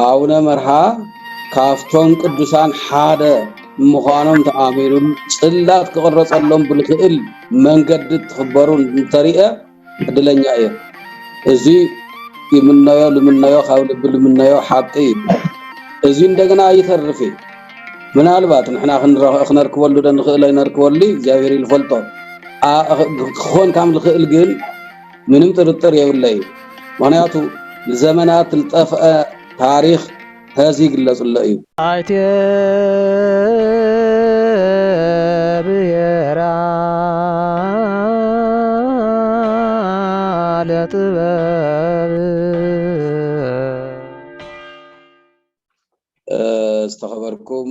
ኣቡነ መርሃ ካብቶም ቅዱሳን ሓደ ምዃኖም ተኣሚኑን ጽላት ክቕረጸሎም ብልኽእል መንገዲ እትኽበሩ እንተሪአ ዕድለኛ እየ። እዚ ይምነዮ ልምነዮ፣ ካብ ልቢ ልምነዮ ሓቂ እዩ። እዚ እንደገና ይተርፍ እዩ። ምናልባት ንሕና ክንረ- ክነርክበሉ ዶ ንኽእል ኣይነርክበሉ እግዚኣብሔር እዩ ዝፈልጦ። ኣ- ክኾን ከም ዝኽእል ግን ምንም ጥርጥር የብለይ። ምኽንያቱ ንዘመናት ዝጠፍአ ታሪኽ ሐዚ ይግለጽ ኣሎ እዩ። ኣይቴ ብሔራ ለጥበብ። ዝተኸበርኩም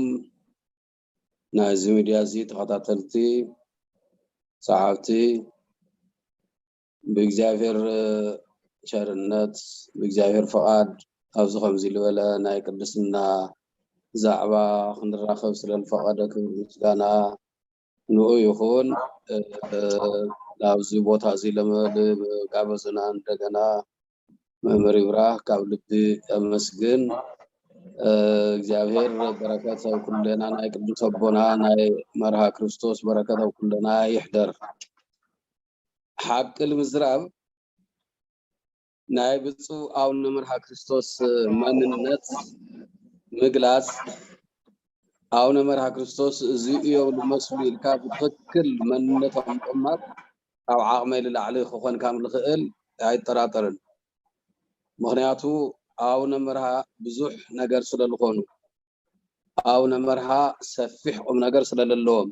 ናይዚ ሚድያ እዚ ተኸታተልቲ፣ ሰዓብቲ፣ ብእግዚኣብሔር ቸርነት፣ ብእግዚኣብሔር ፍቓድ ኣብዚ ከምዚ ዝበለ ናይ ቅድስና ዛዕባ ክንራኸብ ስለ ዝፈቐደ ክብሪ ምስጋና ንኡ ይኹን። እ፣ ኣብዚ ቦታ እዚ ለመ- ልጋበዙና እንደገና መምህር ይብራህ ካብ ልቢ ኣመስግን። እ፣ እግዚኣብሔር በረከት ኣብ ኩለና ናይ ቅዱስ ኣቦና ናይ መርሃ ክርስቶስ በረከት ኣብ ኩለና ይሕደር። ሓቂ ንምዝራብ ናይ ብፁዕ ኣቡነ መርሃ ክርስቶስ መንነት ምግላጽ፣ ኣቡነ መርሃ ክርስቶስ እዚ እዮም ዝመስሉ ኢልካ ብትኽክል መንነቶም ምቕማጥ ካብ ዓቕመይ ንላዕሊ ክኾን ከም ዝኽእል ኣይጠራጠርን። ምኽንያቱ ኣቡነ መርሃ ብዙሕ ነገር ስለ ዝኾኑ፣ ኣቡነ መርሃ ሰፊሕ ቁም ነገር ስለ ዘለዎም፣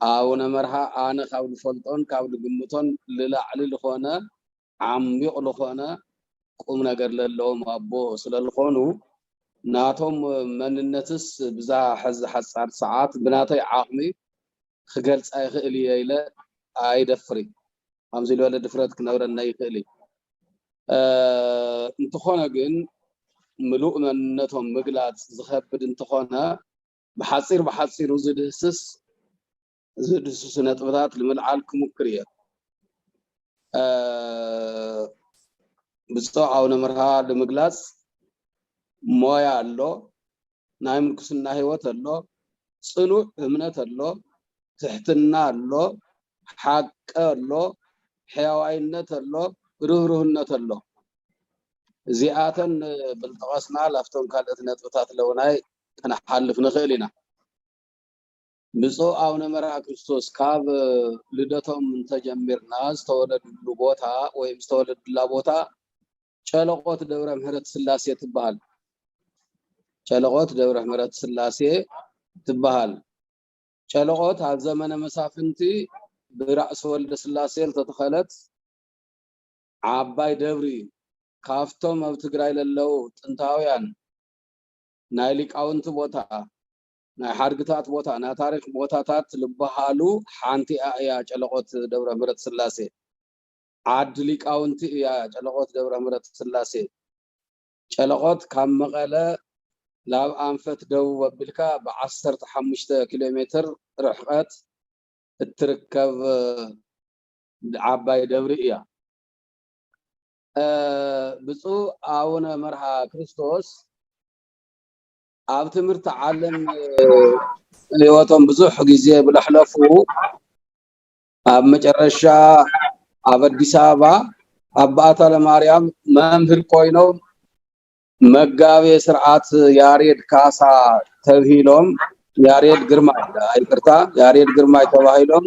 ኣቡነ መርሃ ኣነ ካብ ዝፈልጦን ካብ ዝግምቶን ልላዕሊ ዝኾነ ዓሚቕ ዝኾነ ቁም ነገር ለለዎም ኣቦ ስለ ዝኾኑ፣ ናቶም መንነትስ ብዛ ሐዚ ሓጻር ሰዓት ብናተይ ዓቕሚ ክገልጻ ይኽእል እየ ኢለ ኣይደፍሪ። ከምዚ ዝበለ ድፍረት ክነብረና ይኽእል እዩ። እ፣ እንተኾነ ግን ምሉእ መንነቶም ምግላጽ ዝኸብድ እንተኾነ፣ ብሓጺር ብሓጺሩ ዝድህስስ ዝድህስሱ ነጥብታት ንምልዓል ክሙክር እየ። እ፣ ብፁዕ ኣቡነ መርሃ ንምግላጽ ሞያ ኣሎ፣ ናይ ምንኩስና ህይወት ኣሎ፣ ጽኑዕ እምነት ኣሎ፣ ትሕትና ኣሎ፣ ሓቂ ኣሎ፣ ሕያዋይነት ኣሎ፣ ርህሩህነት ኣሎ። እዚኣተን ብልጠቐስና ላፍቶም ካልኦት ነጥብታት ለውናይ ክንሓልፍ ንኽእል ኢና። ብፁዕ ኣቡነ መርሃ ክርስቶስ ካብ ልደቶም እንተጀሚርና ዝተወለድሉ ቦታ ወይም ዝተወለድላ ቦታ ጨለቆት ደብረ ምሕረት ስላሴ ትበሃል። ጨለቆት ደብረ ምሕረት ስላሴ ትበሃል። ጨለቆት ኣብ ዘመነ መሳፍንቲ ብራእሲ ወልደ ስላሴ ዝተተኸለት ዓባይ ደብሪ ካብቶም ኣብ ትግራይ ለለዉ ጥንታውያን ናይ ሊቃውንቲ ቦታ፣ ናይ ሓድግታት ቦታ፣ ናይ ታሪኽ ቦታታት ዝበሃሉ ሓንቲኣ እያ ጨለቆት ደብረ ምሕረት ስላሴ። ዓዲ ሊቃውንቲ እያ ጨለቆት ደብረ ምሕረት ስላሴ። ጨለቆት ካብ መቐለ ናብ ኣንፈት ደቡብ ኣቢልካ ብዓሰርተ ሓሙሽተ ኪሎ ሜትር ርሕቐት እትርከብ ዓባይ ደብሪ እያ። እ፣ ብፁዕ ኣቡነ መርሃ ክርስቶስ ኣብ ትምህርቲ ዓለም ህይወቶም ብዙሕ ግዜ ብለሕለፉ ኣብ መጨረሻ ኣብ ኣዲስ ኣበባ ኣብ በዓታ ለማርያም መምህር ኮይኖም መጋቤ ስርዓት ያሬድ ካሳ ተብሂሎም፣ ያሬድ ግርማይ፣ ይቅርታ፣ ያሬድ ግርማይ ተባሂሎም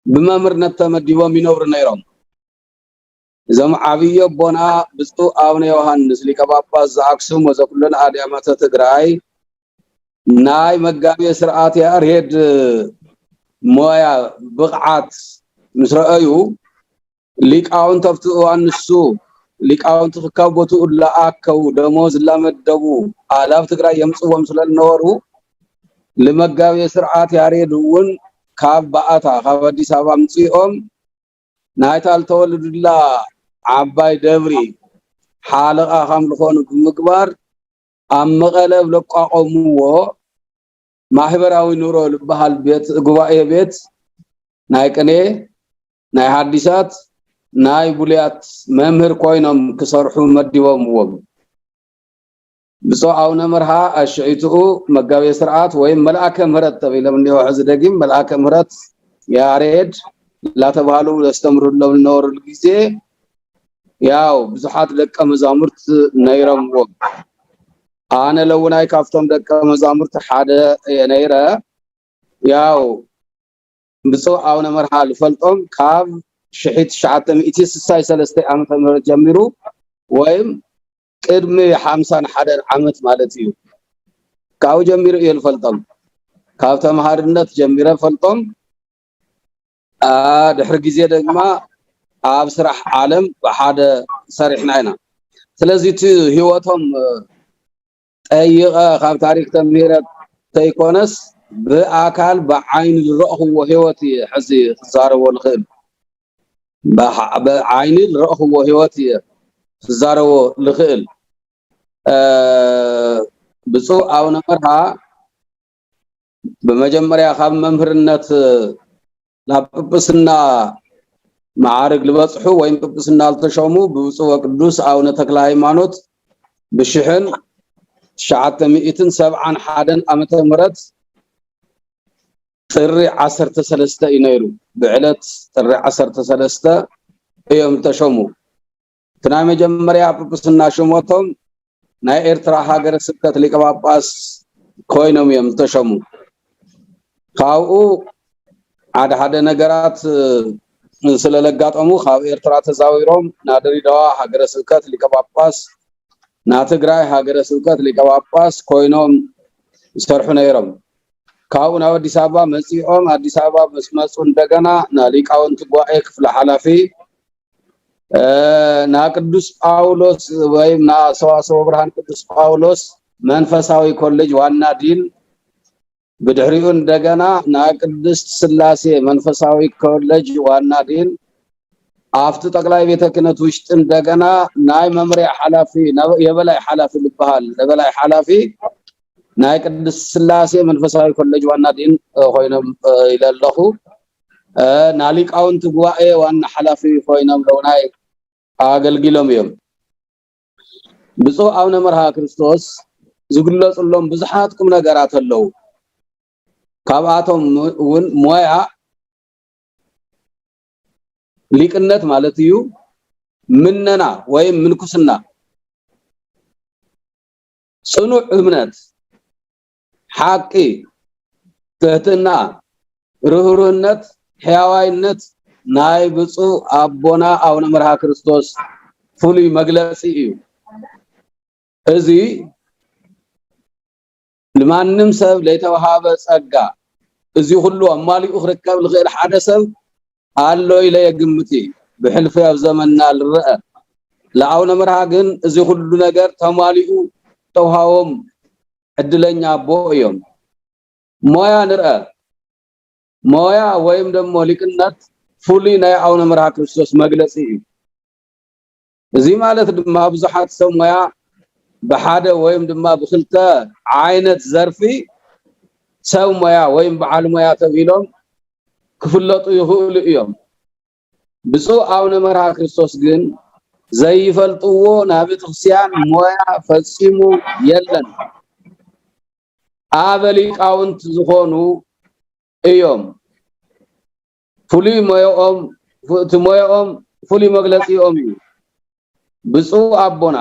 ብመምህርነት ተመዲቦም ይነብሩ ነይሮም። እዞም ዓብዪ ኣቦና ብፁዕ ኣቡነ ዮሃንስ ሊቀ ጳጳስ ዘኣክሱም ወዘኩለን ኣድያማተ ትግራይ ናይ መጋቤ ስርዓት ያሬድ ሞያ ብቕዓት ምስ ረኣዩ፣ ሊቃውንቲ ኣብቲ እዋን ንሱ ሊቃውንቲ ክካብ ቦትኡ ላኣከቡ ደሞዝ ላመደቡ ኣላብ ትግራይ የምፅዎም ስለ ዝነበሩ፣ ልመጋቤ ስርዓት ያሬድ እውን ካብ በኣታ ካብ ኣዲስ ኣበባ ኣምፅኦም ናይታ ዝተወለዱላ ዓባይ ደብሪ ሓለቓ ከም ዝኾኑ ብምግባር ኣብ መቐለ ኣብ ለቋቖምዎ ማሕበራዊ ኑሮ ዝበሃል ቤት ጉባኤ ቤት ናይ ቅኔ፣ ናይ ሓዲሳት፣ ናይ ብሉያት መምህር ኮይኖም ክሰርሑ መዲቦምዎም። ብፁዕ ኣቡነ መርሃ ኣሽዒትኡ መጋቤ ስርዓት ወይም መልኣከ ምህረት ተባሂሎም እኒኦ። ሕዚ ደጊም መልኣከ ምህረት ያሬድ እናተባሃሉ ዘስተምሩሎም ዝነበሩሉ ግዜ ያው ብዙሓት ደቀ መዛሙርት ነይሮምዎም። ኣነ ለውናይ ካብቶም ደቀ መዛሙርት ሓደ እየ ነይረ። ያው ብፁዕ ኣቡነ መርሃ ልፈልጦም ካብ ሽሒት ትሽዓተ ሚእቲ ስሳይ ሰለስተ ዓመተ ምህረት ጀሚሩ ወይም ቅድሚ ሓምሳን ሓደን ዓመት ማለት እዩ። ካብኡ ጀሚሩ እየ ልፈልጦም። ካብ ተምሃርነት ጀሚረ ፈልጦም። አ፣ ድሕሪ ግዜ ድማ ኣብ ስራሕ ዓለም ብሓደ ሰሪሕና ኢና። ስለዚ እቲ ህይወቶም፣ እ፣ ጠይቐ ካብ ታሪክ ተምሂረ ተይኮነስ ብኣካል ብዓይኒ ዝረእኽዎ ህይወት እየ ሕዚ ክዛረቦ ልኽእል። ብዓ-፣ ብዓይኒ ዝረእኽዎ ህይወት እየ ክዛረቦ ልኽእል። እ፣ ብፁዕ ኣቡነ መርሃ ብመጀመርያ ካብ መምህርነት ናብ ጵጵስና መዓርግ ዝበጽሑ ወይም ጵጵስና ዝተሾሙ ብብፁዕ ወቅዱስ ኣቡነ ተክለ ሃይማኖት ብሽሕን ትሽዓተ ሚእትን ሰብዓን ሓደን ዓመተ ምህረት ጥሪ ዓሰርተ ሰለስተ እዩ ነይሩ። ብዕለት ጥሪ ዓሰርተ ሰለስተ እዮም ዝተሾሙ። እቲ ናይ መጀመርያ ጵጵስና ሽሞቶም ናይ ኤርትራ ሃገረ ስብከት ሊቀ ጳጳስ ኮይኖም እዮም ዝተሸሙ። ካብኡ ሓደ ሓደ ነገራት፣ እ፣ ስለ ለጋጠሙ ካብ ኤርትራ ተዛዊሮም ናብ ድሬዳዋ ሃገረ ስብከት ሊቀ ጳጳስ፣ ናብ ትግራይ ሃገረ ስብከት ሊቀ ጳጳስ ኮይኖም ይሰርሑ ነይሮም። ካብኡ ናብ ኣዲስ ኣበባ መጺኦም፣ ኣዲስ ኣበባ ምስ መጹ እንደገና ናብ ሊቃውንቲ ጉባኤ ክፍሊ ሓላፊ፣ እ፣ ናብ ቅዱስ ጳውሎስ ወይም ናብ ሰዋስወ ብርሃን ቅዱስ ጳውሎስ መንፈሳዊ ኮሌጅ ዋና ዲን፣ ብድሕሪኡ እንደገና ናብ ቅድስት ስላሴ መንፈሳዊ ኮሌጅ ዋና ዲን፣ ኣብቲ ጠቅላይ ቤተ ክህነት ውሽጢ እንደገና ናይ መምሪያ ሓላፊ፣ ነበ-፣ የበላይ ሓላፊ ዝበሃል፣ የበላይ ሓላፊ ናይ ቅድስት ስላሴ መንፈሳዊ ኮሌጅ ዋና ዲን፣ እ፣ ኮይኖም፣ እ፣ ኢለ ኣለኹ። እ፣ ናይ ሊቃውንቲ ጉባኤ ዋና ሓላፊ ኮይኖም ለውናይ ኣገልጊሎም እዮም። ብፁዕ ኣቡነ መርሃ ክርስቶስ ዝግለጹሎም ብዙሓት ቁም ነገራት ኣለዉ። ካብኣቶም እውን ሞያ ሊቅነት ማለት እዩ፣ ምነና ወይም ምንኩስና፣ ጽኑዕ እምነት፣ ሓቂ፣ ትህትና፣ ርህሩህነት፣ ሕያዋይነት ናይ ብፁዕ ኣቦና ኣቡነ መርሃ ክርስቶስ ፍሉይ መግለጺ እዩ። እዚ ንማንም ሰብ ለይተውሃበ ጸጋ፣ እዚ ኩሉ ኣማሊኡ ክርከብ ዝኽእል ሓደ ሰብ ኣሎ ኢለ የግምት እየ። ብሕልፊ ኣብ ዘመንና ዝረአ። ለኣቡነ መርሃ ግን እዚ ኩሉ ነገር ተማሊኡ ተውሃቦም ዕድለኛ ኣቦ እዮም። ሞያ ንርአ። ሞያ ወይም ደሞ ሊቅነት ፍሉይ ናይ ኣቡነ መርሃ ክርስቶስ መግለጺ እዩ። እዚ ማለት ድማ ብዙሓት ሰብ ሞያ ብሓደ ወይም ድማ ብክልተ ዓይነት ዘርፊ ሰብ ሞያ ወይም በዓል ሞያ ተባሂሎም ክፍለጡ ይኽእሉ እዮም። ብፁዕ ኣቡነ መርሃ ክርስቶስ ግን ዘይፈልጥዎ ናይ ቤተክርስትያን ሞያ ፈጺሙ የለን። ኣበ ሊቃውንት ዝኾኑ እዮም። ፍሉይ ሞያኦም፣ ፍ-፣ እቲ ሞያኦም ፍሉይ መግለጺኦም እዩ። ብፁዕ ኣቦና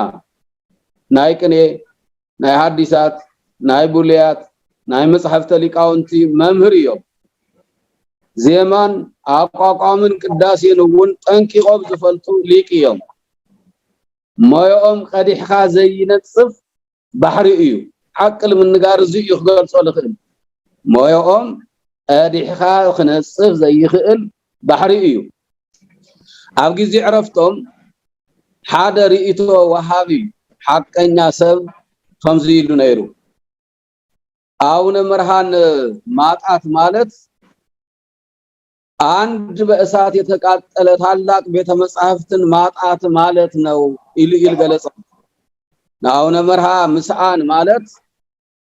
ናይ ቅኔ፣ ናይ ሐዲሳት፣ ናይ ብሉያት፣ ናይ መጻሕፍተ ሊቃውንቲ መምህር እዮም። ዜማን ኣቋቋምን ቅዳሴን እውን ጠንቂቖም ዝፈልጡ ሊቅ እዮም። ሞያኦም ቀዲሕኻ ዘይነጽፍ ባሕሪ እዩ። ሓቂ ንምንጋር እዚ እዩ ክገልጾ ልኽእል። ሞያኦም ቀዲሕኻ ክነጽፍ ዘይኽእል ባሕሪ እዩ። ኣብ ግዜ ዕረፍቶም ሓደ ርእይቶ ወሃቢ ሓቀኛ ሰብ ከምዚ ኢሉ ነይሩ። ኣቡነ መርሃን ማጣት ማለት አንድ በእሳት የተቃጠለ ታላቅ ቤተ መጻሕፍትን ማጣት ማለት ነው ኢሉ ኢሉ ገለጸ። ንኣቡነ መርሃ ምስኣን ማለት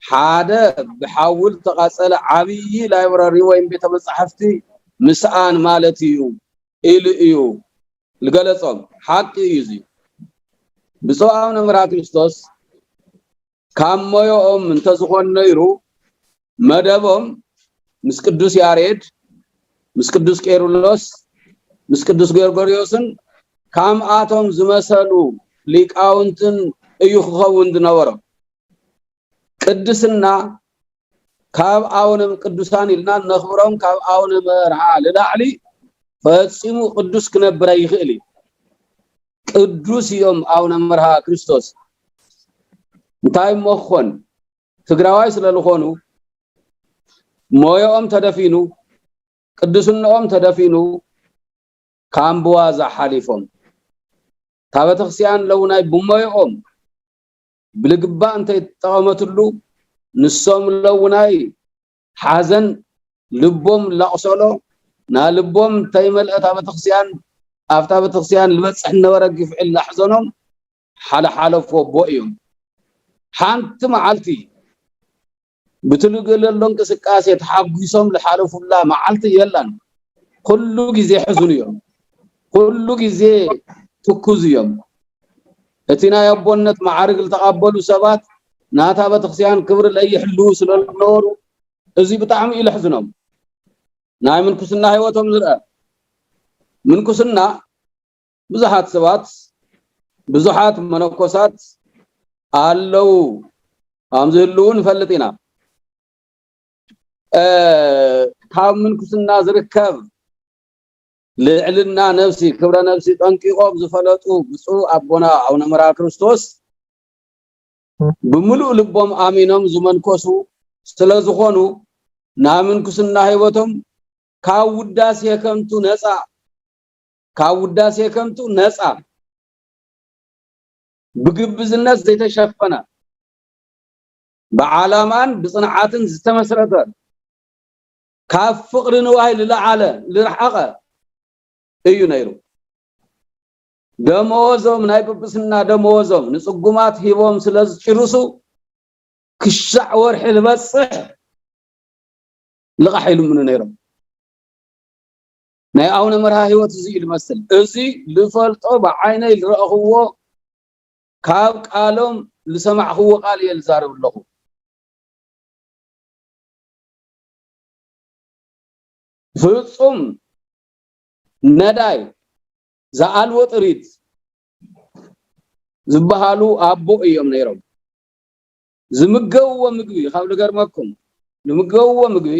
ሓደ ብሓዊ ዝተቃጸለ ዓብዪ ላይብረሪ ወይም ቤተ መጻሕፍቲ ምስኣን ማለት እዩ ኢሉ እዩ ዝገለጾም ሓቂ እዩ። እዚ ብፁዕ ኣቡነ መርሃ ክርስቶስ ካብ ሞዮኦም እንተዝኾን ነይሩ፣ መደቦም ምስ ቅዱስ ያሬድ፣ ምስ ቅዱስ ቄርሎስ፣ ምስ ቅዱስ ጎርጎርዮስን ከምኣቶም ዝመሰሉ ሊቃውንትን እዩ ክኸውን ዝነበሮም። ቅድስና ካብ ኣቡነ ቅዱሳን ኢልና ነኽብሮም፣ ካብ ኣቡነ መርሃ ንላዕሊ ፈጺሙ ቅዱስ ክነብር ኣይኽእል እዩ። ቅዱስ እዮም ኣቡነ መርሃ ክርስቶስ። እንታይ እሞ ክኾን፣ ትግራዋይ ስለ ዝኾኑ ሞዮኦም ተደፊኑ፣ ቅድስንኦም ተደፊኑ፣ ካብ ብዋዛ ሓሊፎም እታ ቤተክርስትያን ለውናይ ብሞዮኦም ብልግባእ እንተይተጠቐመትሉ፣ ንሶም ለውናይ ሓዘን ልቦም ላቑሰሎ፣ ና ልቦም እንተይመልአ እታ ቤተክርስትያን፣ ኣብታ ቤተክርስትያን ዝበፅሕ ነበረ ግፍዒ ላሕዘኖም ሓለሓለፎ ኣቦ እዮም። ሓንቲ መዓልቲ ብትልግለሎ እንቅስቃሴ ተሓጒሶም ዝሓለፉላ መዓልቲ የላን። ኩሉ ግዜ ሕዙን እዮም። ኩሉ ግዜ ትኩዝ እዮም። እቲ ናይ ኣቦነት ማዕርግ ዝተቐበሉ ሰባት ናታ ቤተክርስትያን ክብሪ ለይሕልዉ ስለ ዝነበሩ፣ እዚ ብጣዕሚ እዩ ለሕዝኖም። ናይ ምንኩስና ህይወቶም ዝርአ ምንኩስና ብዙሓት ሰባት፣ ብዙሓት መነኮሳት ኣለዉ፣ ከም ዝህልዉ ንፈልጥ ኢና። እ፣ ካብ ምንኩስና ዝርከብ ልዕልና ነፍሲ፣ ክብረ ነፍሲ ጠንቂቖም ዝፈለጡ ብፁዕ ኣቦና ኣቡነ መርሃ ክርስቶስ ብምሉእ ልቦም ኣሚኖም ዝመንኮሱ ስለ ዝኾኑ፣ ናይ ምንኩስና ህይወቶም ካብ ውዳሴ ከንቱ ነፃ፣ ካብ ውዳሴ ከንቱ ነፃ፣ ብግብዝነት ዘይተሸፈነ፣ ብዓላማን ብጽንዓትን ዝተመስረተ፣ ካብ ፍቕሪ ንዋይ ዝለዓለ፣ ዝረሓቐ እዩ ነይሩ። ደመወዞም፣ ናይ ጵጵስና ደመወዞም ንጽጉማት ሂቦም ስለ ዝጭርሱ፣ ክሻዕ ወርሒ ዝበጽሕ ልቓሕ ይልምኑ ነይሮም። ናይ ኣቡነ መርሃ ህይወት እዚ እዩ ዝመስል። እዚ ዝፈልጦ፣ ብዓይነይ ዝረእኽዎ፣ ካብ ቃሎም ዝሰማዕኽዎ ቃል እየ ዝዛረብ ኣለኹ። ፍጹም ነዳይ፣ ዝኣልዎ ጥሪት ዝበሃሉ ኣቦ እዮም ነይሮም። ዝምገብዎ ምግቢ፣ ካብ ዝገርመኩም፣ ዝምገብዎ ምግቢ፣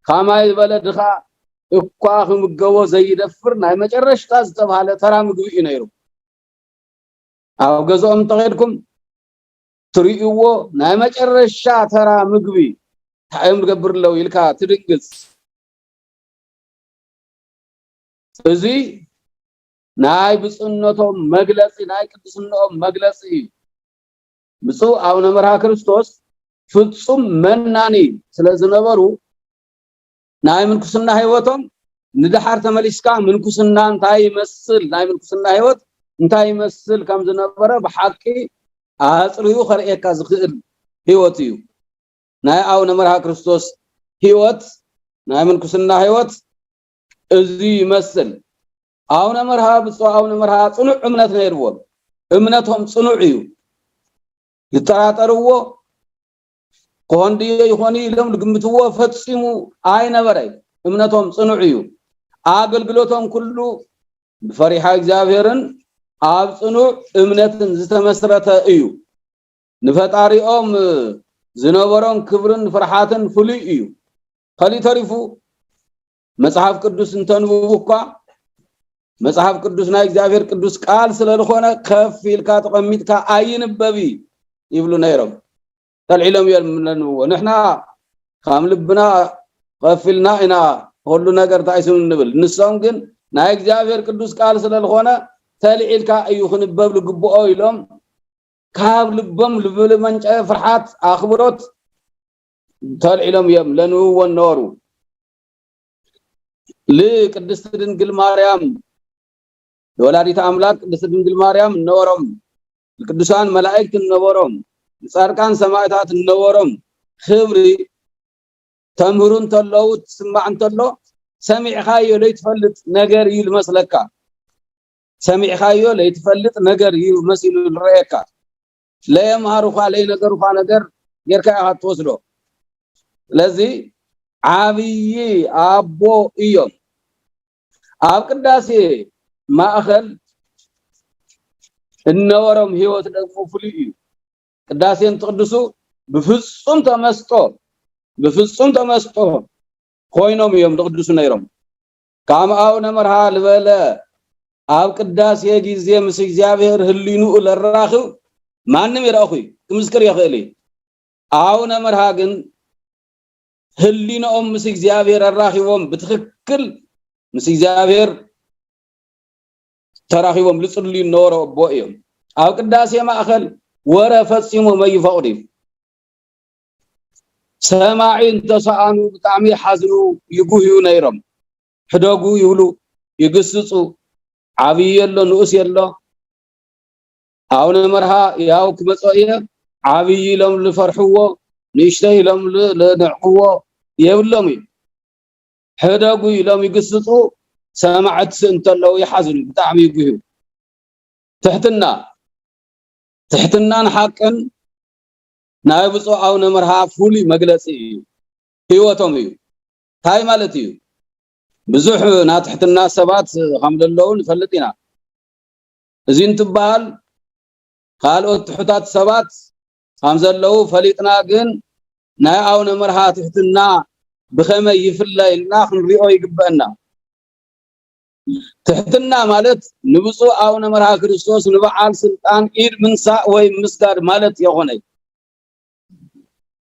ከማይ ዝበለ ድኻ እኳ ክምገቦ ዘይደፍር ናይ መጨረሽታ ዝተብሃለ ተራ ምግቢ እዩ ነይሩ። ኣብ ገዝኦም እንተኸድኩም ትርእይዎ፣ ናይ መጨረሻ ተራ ምግቢ እንታይ እዮም ዝገብር ኣለዉ ኢልካ ትድንግጽ። እዚ ናይ ብፁዕነቶም መግለጺ፣ ናይ ቅድስንኦም መግለጺ እዩ። ብፁዕ ኣቡነ መርሃ ክርስቶስ ፍጹም መናኒ ስለ ዝነበሩ፣ ናይ ምንኩስና ህይወቶም ንደሓር ተመሊስካ ምንኩስና እንታይ ይመስል፣ ናይ ምንኩስና ህይወት እንታይ ይመስል ከም ዝነበረ ብሓቂ ኣጽርዩ ከርእየካ ዝኽእል ህይወት እዩ። ናይ ኣቡነ መርሃ ክርስቶስ ህይወት፣ ናይ ምንኩስና ህይወት እዚ ይመስል። ኣቡነ መርሃ፣ ብፁዕ ኣቡነ መርሃ ጽኑዕ እምነት ነይርዎም። እምነቶም ጽኑዕ እዩ። ዝጠራጠርዎ ክኾን ድዮ ይኾን ኢሎም ዝግምትዎ ፈጺሙ ኣይነበረይ። እምነቶም ጽኑዕ እዩ። ኣገልግሎቶም ኩሉ ብፈሪሃ እግዚኣብሔርን ኣብ ጽኑዕ እምነትን ዝተመስረተ እዩ። ንፈጣሪኦም ዝነበሮም ክብርን ፍርሓትን ፍሉይ እዩ። ከሊእ ተሪፉ መጽሓፍ ቅዱስ እንተንብቡ እኳ፣ መጽሓፍ ቅዱስ ናይ እግዚኣብሔር ቅዱስ ቃል ስለ ዝኾነ፣ ከፍ ኢልካ ተቐሚጥካ ኣይንበቢ ይብሉ ነይሮም። ተልዒሎም እዮም ለንብዎ። ንሕና ከም ልብና ከፍ ኢልና ኢና ኩሉ ነገር እንታይ ስም እንብል። ንሶም ግን ናይ እግዚኣብሔር ቅዱስ ቃል ስለ ዝኾነ፣ ተልዒልካ እዩ ክንበብ ዝግብኦ ኢሎም፣ ካብ ልቦም ብዝመንጨ ፍርሓት፣ ኣኽብሮት ተልዒሎም እዮም ለንብብዎ ነበሩ። ልቅድስት ድንግል ማርያም፣ ለወላዲተ ኣምላክ ቅድስት ድንግል ማርያም እነበሮም፣ ልቅዱሳን መላእክት እነበሮም፣ ልጻድቃን ሰማዕታት እነበሮም ክብሪ ተምህሩ እንተለዉ፣ ትስማዕ እንተሎ፣ ሰሚዕኻዮ ዘይትፈልጥ ነገር እዩ ዝመስለካ። ሰሚዕካዮ ለይትፈልጥ ነገር እዩ መሲሉ ዝረኣየካ። ለየምሃሩኻ ለይነገሩኻ ነገር ጌርካ ኢኻ ትወስዶ። ስለዚ ዓብዪ ኣቦ እዮም። ኣብ ቅዳሴ ማእኸል እነበሮም ህይወት ደግሞ ፍሉይ እዩ። ቅዳሴ እንትቕድሱ ብፍጹም ተመስጦ ብፍጹም ተመስጦ ኮይኖም እዮም ዝቕድሱ ነይሮም። ከም ኣቡነ መርሃ ዝበለ ኣብ ቅዳሴ ግዜ ምስ እግዚኣብሔር ህሊንኡ ለራኽብ ማንም ይረእኹ እዩ ክምስክር ይኽእል እዩ። ኣቡነ መርሃ ግን ህሊንኦም ምስ እግዚኣብሔር ኣራኺቦም ብትኽክል ምስ እግዚኣብሔር ተራኺቦም ልጽልዩ ነበሩ ኣቦ እዮም። ኣብ ቅዳሴ ማእኸል ወረ ፈጺሞም ኣይፈቕዱ እዩ። ሰማዒ እንተሰኣኑ ብጣዕሚ ይሓዝኑ፣ ይጉህዩ ነይሮም። ሕደጉ ይብሉ፣ ይግስጹ። ዓብዪ የሎ ንኡስ የሎ። ኣቡነ መርሃ ያው ክመጾ እየ፣ ዓብዪ ኢሎም ዝፈርሕዎ፣ ንእሽተይ ኢሎም ዝ- ዝንዕቅዎ የብሎም እዩ። ሕደጉ ኢሎም ይግስጹ፣ ሰማዕቲ እንተለዉ ይሓዝኑ፣ ብጣዕሚ ይጉህዩ። ትሕትና ትሕትናን ሓቅን ናይ ብፁዕ ኣቡነ መርሃ ፍሉይ መግለጺ እዩ፣ ህይወቶም እዩ። እንታይ ማለት እዩ? ብዙሕ ናይ ትሕትና ሰባት ከም ዘለዉ ንፈልጥ ኢና። እዚ እንትበሃል ካልኦት ትሑታት ሰባት ከም ዘለዉ ፈሊጥና፣ ግን ናይ ኣቡነ መርሃ ትሕትና ብኸመይ ይፍለ ኢልና ክንሪኦ ይግበአና። ትሕትና ማለት ንብፁዕ ኣቡነ መርሃ ክርስቶስ ንበዓል ስልጣን ኢድ ምንሳእ ወይ ምስጋድ ማለት የኾነ።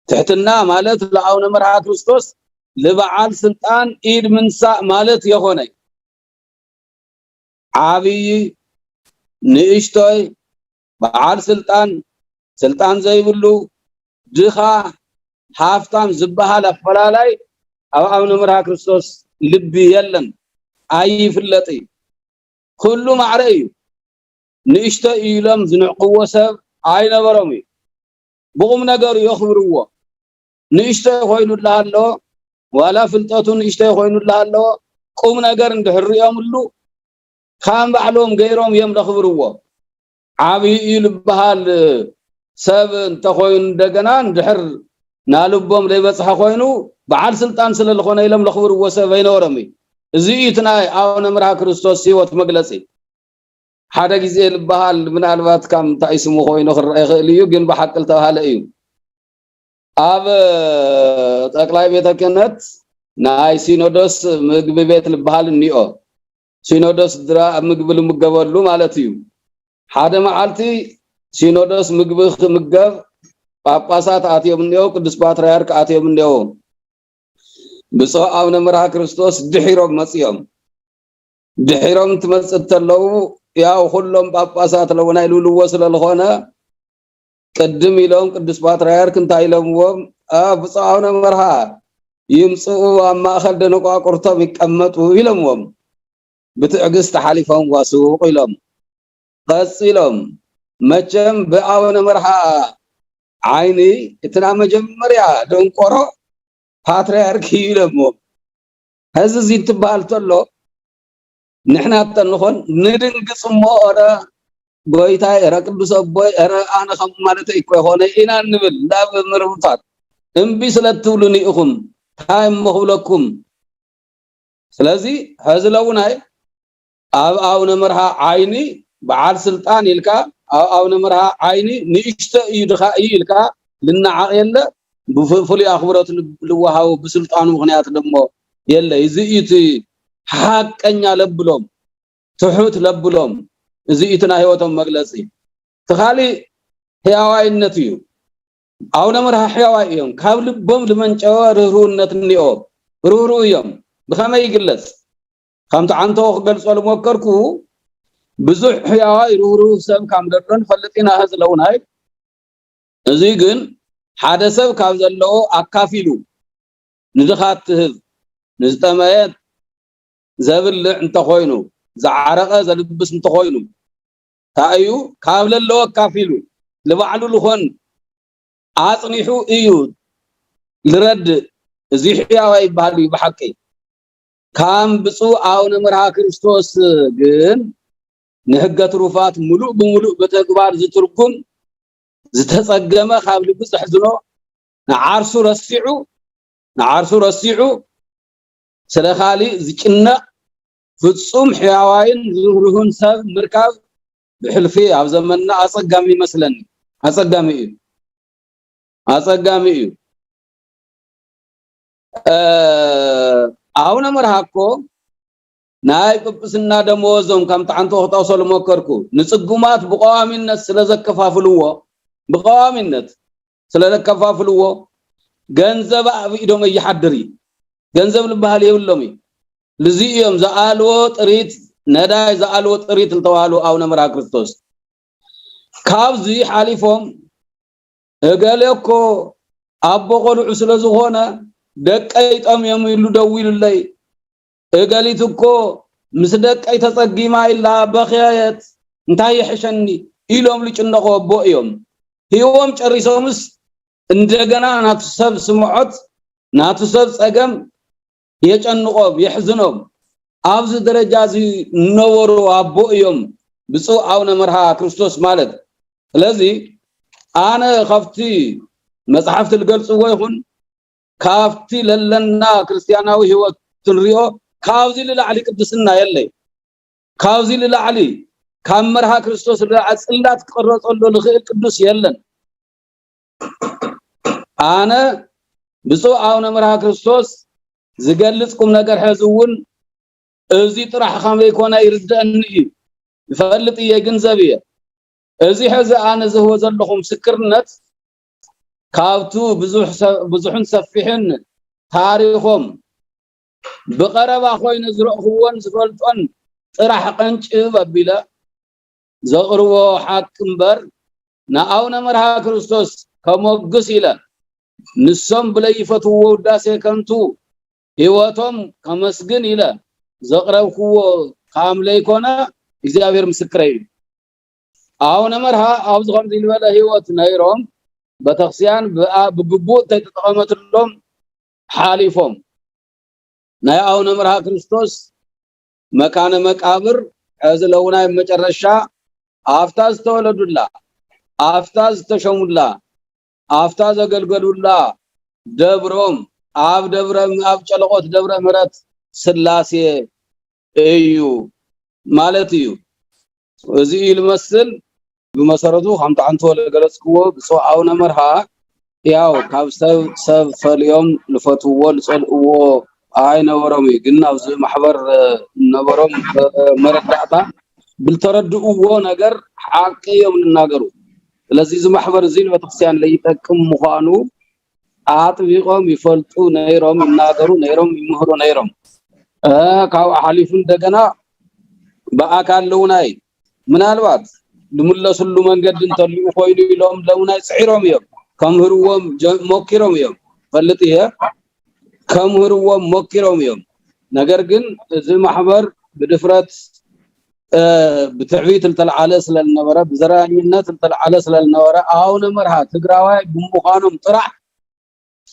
ትሕትና ማለት ለአቡነ መርሃ ክርስቶስ ልበዓል ስልጣን ኢድ ምንሳእ ማለት የኾነ። ዓብዪ ንእሽቶይ በዓል ስልጣን ስልጣን ዘይብሉ ድኻ ሃፍታም ዝበሃል ኣፈላላይ ኣብ ኣቡነ መርሃ ክርስቶስ ልቢ የለን፣ ኣይፍለጥ እዩ። ኩሉ ማዕረ እዩ። ንእሽቶ ኢሎም ዝንዕቅዎ ሰብ ኣይነበሮም እዩ። ብቁም ነገሩ የኽብርዎ። ንእሽቶ ኮይኑ ኣለሃለዎ ዋላ ፍልጠቱ ንእሽቶ ኮይኑ ኣለሃለዎ ቁም ነገር እንድሕር ሪኦምሉ ከም ባዕሎም ገይሮም እዮም ለኽብርዎ። ዓብዪ እዩ ዝበሃል ሰብ እንተኾይኑ እንደገና እንድሕር ናልቦም ዘይበፅሐ ኮይኑ በዓል ስልጣን ስለ ዝኾነ ኢሎም ለኽብርዎ ሰብ ኣይነበሮም እዩ። እዚ እዩ እቲ ናይ ኣቡነ መርሃ ክርስቶስ ህይወት መግለፂ። ሓደ ግዜ ዝበሃል ምናልባት ካብ እንታይ ስሙ ኮይኑ ክረአ ይኽእል እዩ፣ ግን ብሓቂ ዝተባሃለ እዩ። ኣብ ጠቅላይ ቤተ ክህነት ናይ ሲኖዶስ ምግቢ ቤት ዝበሃል እኒኦ። ሲኖዶስ ድራ ኣብ ምግቢ ልምገበሉ ማለት እዩ። ሓደ መዓልቲ ሲኖዶስ ምግቢ ክምገብ ጳጳሳት ኣትዮም እኒኦ፣ ቅዱስ ፓትርያርክ ኣትዮም እኒኦ። ብፁዕ ኣቡነ መርሃ ክርስቶስ ድሒሮም መፅዮም። ድሒሮም ትመፅእ ተለዉ ያው ኩሎም ጳጳሳት ኣለዉ ናይ ልብልዎ ስለ ዝኾነ ቅድም ኢሎም ቅዱስ ፓትርያርክ እንታይ ኢሎምዎም? "አ፣ ብፁዕ ኣቡነ መርሃ ይምፅኡ ኣብ ማእኸል ደነቋቁርቶም ይቀመጡ" ኢሎምዎም። ብትዕግስቲ ሓሊፎም ዋሱቕ ኢሎም። ቀፂሎም መቸም ብኣቡነ መርሃ ዓይኒ እቲ ናይ መጀመርያ ደንቆሮ ፓትርያርክ እዩ ኢሎምዎም። ሕዚ እዚ እንትበሃል ተሎ ንሕና ተንኾን ንድንግጽ እሞ፣ ኧረ ጎይታይ፣ ኧረ ቅዱስ ኣቦይ፣ ኧረ ኣነ ከም ማለት እኮ ይኾነ ኢና እንብል ናብ ምርምታት እምቢ ስለ እትብሉኒ ኢኹም። እንታይ እሞ ክብለኩም? ስለዚ ሕዚ ለውናይ ኣብ ኣቡነ መርሃ ዓይኒ በዓል ስልጣን ኢልካ ኣብ ኣቡነ መርሃ ዓይኒ ንእሽቶ እዩ ድኻ እዩ ኢልካ ልናዓቕ የለ። ብፍሉይ ኣኽብሮት ልብ- ልወሃቡ ብስልጣኑ ምኽንያት ደሞ የለ። እዚ እዩ እቲ ሓቀኛ ለብሎም ትሑት ለብሎም። እዚ እዩ እቲ ናይ ህይወቶም መግለጺ። እቲ ካሊእ ሕያዋይነት እዩ። ኣቡነ መርሃ ሕያዋይ እዮም። ካብ ልቦም ዝመንጨወ ርህሩህነት እኒኦ። ርህሩህ እዮም። ብኸመይ ይግለጽ? ከምቲ ዓንተዎ ክገልጾ ዝሞከርኩ ብዙሕ ሕያዋይ ርህሩህ ሰብ ከም ዘሎ ንፈልጥ ኢና። ህዝለውናይ እዚ ግን ሓደ ሰብ ካብ ዘለዎ ኣካፊሉ ንድኻት ትህብ፣ ንዝጠመየ ዘብልዕ እንተኾይኑ፣ ዝዓረቐ ዘልብስ እንተኾይኑ፣ እንታይ እዩ ካብ ለለዎ ኣካፊሉ ንባዕሉ ዝኾን ኣጽኒሑ እዩ ዝረድእ። እዚ ሕያዋይ ይበሃል እዩ ብሓቂ። ካም ብፁዕ ኣቡነ መርሃ ክርስቶስ ግን ንሕገ ትሩፋት ምሉእ ብምሉእ ብተግባር ዝትርጉም ዝተጸገመ፣ ካብ ልቢ ዘሕዝኖ፣ ንዓርሱ ረሲዑ ንዓርሱ ረሲዑ ስለ ካልእ ዝጭነቕ ፍጹም ሕያዋይን ርህሩህን ሰብ ምርካብ ብሕልፊ ኣብ ዘመንና ኣጸጋሚ ይመስለኒ። ኣጸጋሚ እዩ። ኣጸጋሚ እዩ። ኣቡነ መርሃ እኮ ናይ ጵጵስና ደመወዞም ከም ተዓንቶ ክጠቕሶ ልመከርኩ፣ ንጽጉማት ብቐዋሚነት ስለ ዘከፋፍልዎ፣ ብቐዋሚነት ስለ ዘከፋፍልዎ፣ ገንዘብ ኣብ ኢዶም ኣይሓድር እዩ። ገንዘብ ልበሃል የብሎም እዩ። ልዚ እዮም ዝኣልዎ ጥሪት፣ ነዳይ ዝኣልዎ ጥሪት ልተባህሉ ኣቡነ መርሃ ክርስቶስ። ካብዚ ሓሊፎም እገሌ እኮ ኣቦ ቆልዑ ስለ ዝኾነ ደቀይ ጠምዮም ኢሉ ደዊሉለይ፣ እገሊት እኮ ምስ ደቀይ ተጸጊማ ኢላ በኸየት፣ እንታይ ይሕሸኒ ኢሎም ልጭነቑ ኣቦ እዮም። ህይዎም ጨሪሶምስ እንደገና ናቱ ሰብ ስምዖት፣ ናቱ ሰብ ጸገም የጨንቖም፣ የሕዝኖም። ኣብዚ ደረጃ እዚ ነበሩ ኣቦ እዮም ብፁዕ ኣቡነ መርሃ ክርስቶስ ማለት። ስለዚ ኣነ ካብቲ መጽሓፍቲ ልገልጽዎ ይኹን ካብቲ ለለና ክርስትያናዊ ህይወት ትንሪኦ ካብዚ ልላዕሊ ቅድስና የለይ። ካብዚ ልላዕሊ ካብ መርሃ ክርስቶስ ልላዕሊ ጽላት ክቕረጸሉ ልኽእል ቅዱስ የለን። ኣነ ብፁዕ ኣቡነ መርሃ ክርስቶስ ዝገልጽ ቁም ነገር ሕዚ እውን እዚ ጥራሕ ከመይ ኮነ ይርድአኒ እዩ። ይፈልጥ እየ፣ ይግንዘብ እየ። እዚ ሕዚ ኣነ ዝህቦ ዘለኹ ምስክርነት ካብቱ ብዙሕ ሰ-፣ ብዙሕን ሰፊሕን ታሪኾም ብቐረባ ኮይነ ዝረእኽዎን ዝፈልጦን ጥራሕ ቀንጭብ ኣቢለ ዘቕርቦ ሓቂ እምበር ንኣቡነ መርሃ ክርስቶስ ከሞግስ ኢለ ንሶም ብለይፈትዎ ውዳሴ ከንቱ ህይወቶም ከመስግን ኢለ ዘቕረብክዎ ከም ለይኮነ እግዚኣብሔር ምስክረይ እዩ። ኣቡነ መርሃ ኣብዚ ከምዚ ዝበለ ህይወት ነይሮም ቤተክርስቲያን ብኣ-፣ ብግቡእ እንተይተጠቐመትሎም ሓሊፎም። ናይ ኣቡነ መርሃ ክርስቶስ መካነ መቃብር ሕዚ ለውናይ መጨረሻ ኣፍታ ዝተወለዱላ፣ ኣፍታ ዝተሸሙላ፣ ኣፍታ ዘገልገሉላ ደብሮም ኣብ ደብረ፣ ኣብ ጨለቆት ደብረ ምሕረት ስላሴ እዩ ማለት እዩ። እዚ እዩ ልመስል። ብመሰረቱ ከምቲ ዓንቶ ለገለጽክዎ ብፁዕ ኣቡነ መርሃ ያው ካብ ሰብ፣ ሰብ ፈልዮም ልፈትዎ ልጸልእዎ ኣይነበሮም እዩ። ግን ኣብዚ ማሕበር ነበሮም መረዳእታ ብልተረድእዎ ነገር ሓቂ እዮም ልናገሩ። ስለዚ እዚ ማሕበር እዚ ንቤተክርስትያን ለይጠቅም ምዃኑ ኣጥቢቖም ይፈልጡ ነይሮም፣ ይናገሩ ነይሮም፣ ይምህሩ ነይሮም። እ፣ ካብኡ ሓሊፉ እንደገና ብኣካል ለውናይ ምናልባት ዝምለስሉ መንገዲ እንተልኡ ኮይኑ ኢሎም ለውናይ ጽዒሮም እዮም፣ ከምህርዎም ጀ-፣ ሞኪሮም እዮም። ፈልጥ እየ፣ ከምህርዎም ሞኪሮም እዮም። ነገር ግን እዚ ማሕበር ብድፍረት፣ እ፣ ብትዕቢት ዝተልዓለ ስለ ዝነበረ፣ ብዘረኛነት ዝተልዓለ ስለ ዝነበረ፣ ኣቡነ መርሃ ትግራዋይ ብምዃኖም ጥራሕ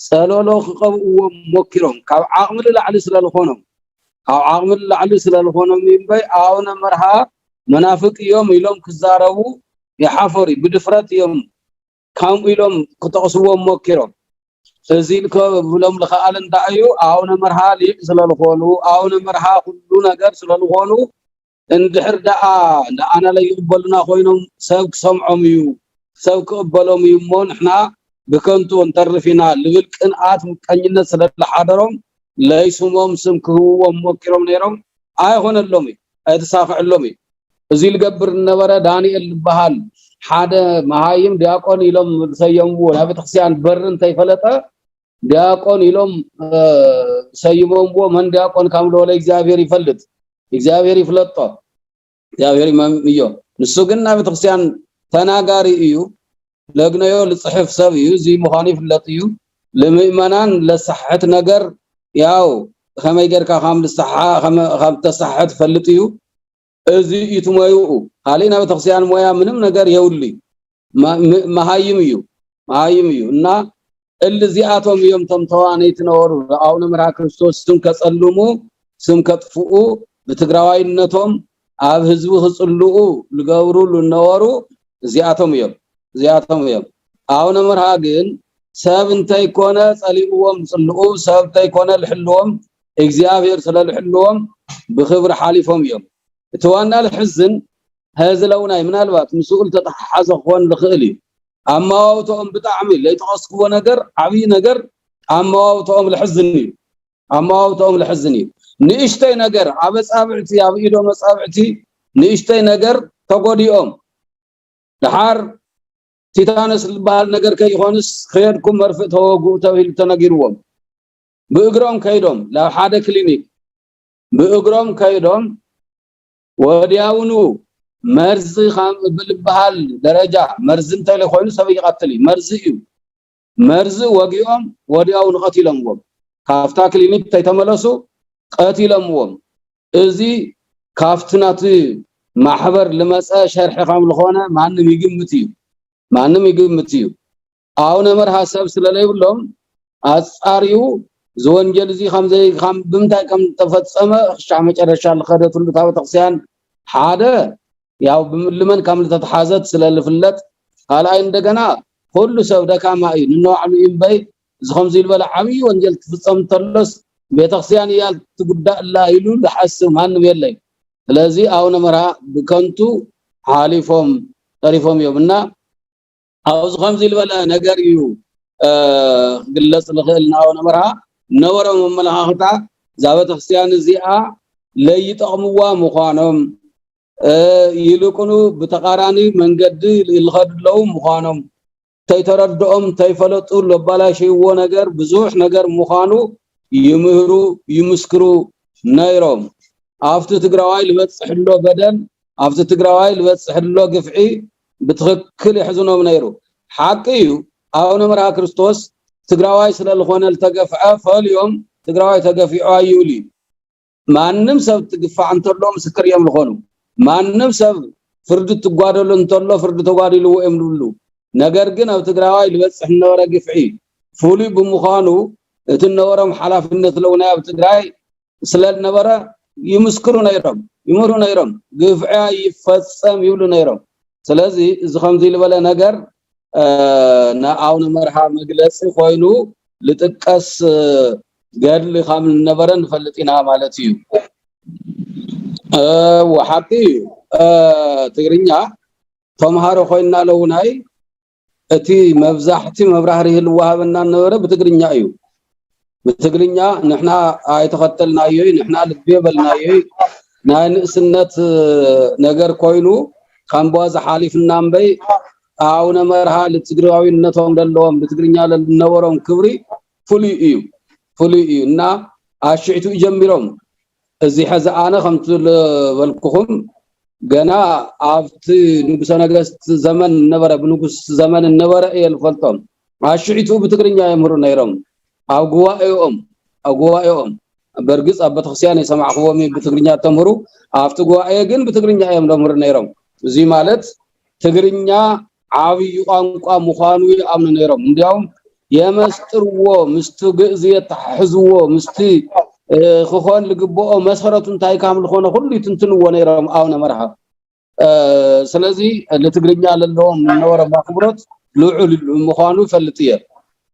ጸለሎ ክቐብእዎም ሞኪሮም፣ ካብ ዓቕሚ ንላዕሊ ስለ ዝኾኖም፣ ካብ ዓቕሚ ንላዕሊ ስለ ዝኾኖም እምበይ ኣቡነ መርሃ መናፍቅ እዮም ኢሎም ክዛረቡ ይሓፈሩ፣ ብድፍረት እዮም ከምኡ ኢሎም ክጠቕስዎም ሞኪሮም። እዚ ኢልከ ብሎም ልኸኣል እንታይ እዩ? ኣቡነ መርሃ ሊቅ ስለ ዝኾኑ፣ ኣቡነ መርሃ ኩሉ ነገር ስለ ዝኾኑ፣ እንድሕር ደኣ ንኣና ለይቕበሉና ኮይኖም ሰብ ክሰምዖም እዩ፣ ሰብ ክቕበሎም እዩ እሞ ንሕና ብከንቱ ንተርፍ ኢና ልብል ቅንኣት ምቀኝነት ስለ ዝሓደሮም ለይስሞም ስም ክህብዎም ሞኪሮም ነይሮም። ኣይኾነሎም እዩ፣ ኣይተሳኽዐሎም እዩ። እዚ ልገብር ዝነበረ ዳንኤል ዝበሃል ሓደ መሃይም ዲያቆን ኢሎም ዝሰየምዎ ናይ ቤተክርስትያን በሪ እንተይፈለጠ ዲያቆን ኢሎም፣ እ፣ ሰይሞምዎ። መን ዲያቆን ከም ዝበለ እግዚኣብሔር ይፈልጥ፣ እግዚኣብሔር ይፍለጦ፣ እግዚኣብሔር ይመም እዮ። ንሱ ግን ናይ ቤተክርስትያን ተናጋሪ እዩ፣ ለግነዮ ልጽሕፍ ሰብ እዩ። እዚ ምዃኑ ይፍለጥ እዩ። ንምእመናን ለሳሕት ነገር ያው ከመይ ጌርካ ከም ልሳሓ-፣ ከመ-፣ ከም ተሳሕት ፈልጥ እዩ። እዚ እዩ እቲ ሞያኡ። ካልእ ናይ ቤተክርስትያን ሞያ ምንም ነገር የብሉ። ማ-፣ ም-፣ መሃይም እዩ። መሃይም እዩ። እና እል እዚኣቶም እዮም እቶም ተዋነይቲ ነበሩ። ኣቡነ መርሃ ክርስቶስ ስም ከጸልሙ፣ ስም ከጥፍኡ፣ ብትግራዋይነቶም፣ ኣብ ህዝቢ ክጽልኡ ዝገብሩ ዝነበሩ እዚኣቶም እዮም። እዚኣቶም እዮም። ኣቡነ መርሃ ግን ሰብ እንተይኮነ ጸሊእዎም ዝጽልኡ፣ ሰብ እንተይኮነ ዝሕልዎም፣ እግዚኣብሔር ስለ ዝሕልዎም ብኽብሪ ሓሊፎም እዮም። እቲ ዋና ዝሕዝን፣ ሀዚ ለውናይ ምናልባት ምስኡ ዝተተሓሓዘ ክኾን ዝኽእል እዩ። ኣመዋውትኦም ብጣዕሚ ለይጠቐስክዎ ነገር፣ ዓብዪ ነገር ኣመዋውትኦም ለሕዝን እዩ። ኣመዋውትኦም ለሕዝን እዩ። ንእሽተይ ነገር ኣብ ኣጻብዕቲ፣ ኣብ ኢዶ መጻብዕቲ ንእሽተይ ነገር ተጎዲኦም። ደሓር ቲታነስ ዝበሃል ነገር ከይኾንስ ከየድኩም መርፍእ ተወግኡ ተባሂሉ ተነጊርዎም። ብእግሮም ከይዶም ናብ ሓደ ክሊኒክ ብእግሮም ከይዶም ወዲያውኑ መርዚ ከም ብልበሃል ደረጃ መርዚ እንተይኮይኑ ሰብ ይቐትል እዩ። መርዚ እዩ። መርዚ ወጊኦም ወዲያውኑ ቀቲሎምዎም። ካብታ ክሊኒክ እንተይተመለሱ ቀቲሎምዎም። እዚ ካብቲ ናቲ ማሕበር ልመጸ ሸርሒ ከም ዝኾነ ማንም ይግምት እዩ። ማንም ይግምት እዩ። ኣቡነ መርሃ ሰብ ስለ ዘይብሎም ኣጻርዩ እዚ ወንጀል እዚ ከም ዘይ-፣ ከም ብምንታይ ከም ዝተፈጸመ ክሻዕ መጨረሻ ዝኸደትሉ እታ ቤተክርስትያን ሓደ ያው ብምልመን ከም ዝተተሓዘት ስለ ዝፍለጥ፣ ካልኣይ እንደገና ኩሉ ሰብ ደካማ እዩ፣ ንነባዕሉ እዩ እምበይ፣ እዚ ከምዚ ዝበለ ዓብዪ ወንጀል ክፍጸም እንተሎስ ቤተክርስትያን እያ ትጉዳእ ኣላ ኢሉ ዝሓስብ ማንም የለይ። ስለዚ ኣቡነ መርሃ ብከንቱ ሓሊፎም ተሪፎም እዮም እና ኣብዚ ከምዚ ዝበለ ነገር እዩ፣ እ፣ ክግለጽ ዝኽእል። ንኣቡነ መርሃ ነበሮም ኣመለኻኽታ እዛ ቤተክርስትያን እዚኣ ለይጠቕምዋ ምዃኖም፣ እ፣ ይልቁኑ ብተቓራኒ መንገዲ ይኸዱ ኣለዉ ምዃኖም፣ እንተይተረድኦም፣ እንተይፈለጡ ለባላሸይዎ ነገር ብዙሕ ነገር ምዃኑ ይምህሩ፣ ይምስክሩ ነይሮም። ኣብቲ ትግራዋይ ልበጽሕ ኣሎ በደል፣ ኣብቲ ትግራዋይ ልበጽሕ ኣሎ ግፍዒ ብትኽክል የሕዝኖም ነይሩ። ሓቂ እዩ፣ ኣቡነ መርሃ ክርስቶስ ትግራዋይ ስለ ዝኾነ ልተገፍዐ ፈልዮም ትግራዋይ ተገፊዑ ኣይብሉ እዩ። ማንም ሰብ ትግፋዕ እንተሎ ምስክር እዮም ዝኾኑ። ማንም ሰብ ፍርዲ ትጓደሉ እንተሎ ፍርዲ ተጓዲልዎ እዮም ዝብሉ። ነገር ግን ኣብ ትግራዋይ ልበጽሕ ዝነበረ ግፍዒ ፍሉይ ብምዃኑ እቲ ነበሮም ሓላፍነት ለውናይ ኣብ ትግራይ ስለ ዝነበረ ይምስክሩ ነይሮም፣ ይምህሩ ነይሮም፣ ግፍዒ ይፈጸም ይብሉ ነይሮም። ስለዚ እዚ ከምዚ ዝበለ ነገር፣ እ፣ ንኣቡነ መርሃ መግለጺ ኮይኑ ልጥቀስ፣ እ፣ ገድሊ ከም ዝነበረ ንፈልጥ ኢና ማለት እዩ። እ፣ ሓቂ እዩ። እ፣ ትግርኛ ተምሃሮ ኮይንና ለውናይ እቲ መብዛሕቲ መብራህርሂ ልወሃበና ዝነበረ ብትግርኛ እዩ። ብትግርኛ ንሕና ኣይተኸተልናዮይ፣ ንሕና ልቢ የበልናዮይ። ናይ ንእስነት ነገር ኮይኑ ከም ቧዛ ሓሊፍና እምበይ ኣቡነ መርሃ ልትግራዊነቶም ዘለዎም ብትግርኛ ለነበሮም ክብሪ ፍሉይ እዩ፣ ፍሉይ እዩ እና ኣሽዕቱ ጀሚሮም እዚ ሐዚ ኣነ ከምቲ ዝበልኩኹም ገና ኣብቲ ንጉሰ ነገስት ዘመን ነበረ፣ ብንጉስ ዘመን ነበረ እየ ዝፈልጦም። ኣሽዒቱ ብትግርኛ የምህሩ ነይሮም ኣብ ጉባኤኦም፣ ኣብ ጉባኤኦም። በርግጽ ኣብ ቤተክርስትያን የሰማዕክዎም እዩ ብትግርኛ ተምህሩ፣ ኣብቲ ጉባኤ ግን ብትግርኛ እዮም ዘምህሩ ነይሮም። እዚ ማለት ትግርኛ ዓብዪ ቋንቋ ምዃኑ ይኣምኑ ነይሮም። እንዲያውም የመስጥርዎ፣ ምስቲ ግእዝ የተሓሕዝዎ፣ ምስቲ፣ እ፣ ክኾን ዝግብኦ መሰረቱ እንታይ ከም ዝኾነ ኩሉ ይትንትንዎ ነይሮም ኣቡነ መርሃ። እ፣ ስለዚ ንትግርኛ ለለዎም ነበሮም ኣኽብሮት ልዑል ምዃኑ ይፈልጥ እየ።